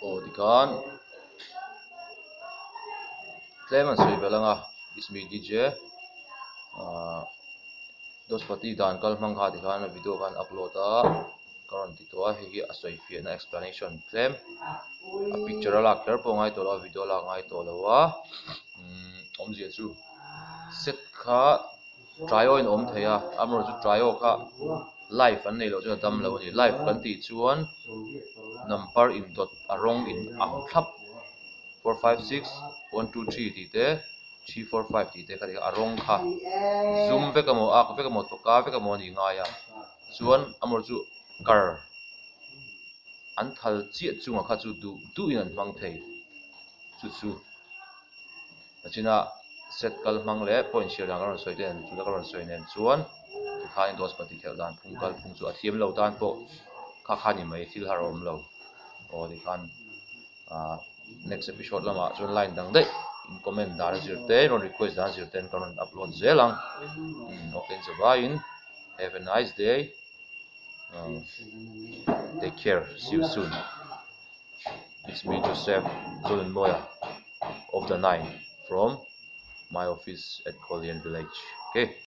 Aw tikhan tlem an sawi belh ang a it's me DJ ah Dospati dan kal hmang kha tikhan a video khan upload a ka rawn ti tawh a hei hi a sawi fiahna explanation tlem a picture a lak kher pawh a ngai tawh lo a video a lak ngai tawh lo a umm awmzia chu set kha trio in a awm thei a amaherawhchu trio kha live an neih loh chuan a dam lo a ni live kan tih chuan number indawt a rawng in ang thlap four five six one two three tih te three four five tih te kha a rawng kha zum vek emaw ak vek emaw tawka vek emaw a nih ngai a chuan amaherawhchu kar an thal chiah chungah kha chu duh duhin an hmang thei chu chu. A china set kal hmang leh point chhiar dan ka rawn sawi te nen chula ka rawn sawi nen chuan tikhain dos pati khelh dan phung kal phung chu a thiam lo tan pawh kha kha ni mai thil har a awm lo aw tikhan ah next episode lamah chuan line dang daih in comment dan a zir te rawn request dan a zir ten ka rawn upload zel ang umm okay in zavaiin have a nice day take care see you soon. It's me Joseph Zolinmoya of the nine from my office at Kolian village okay.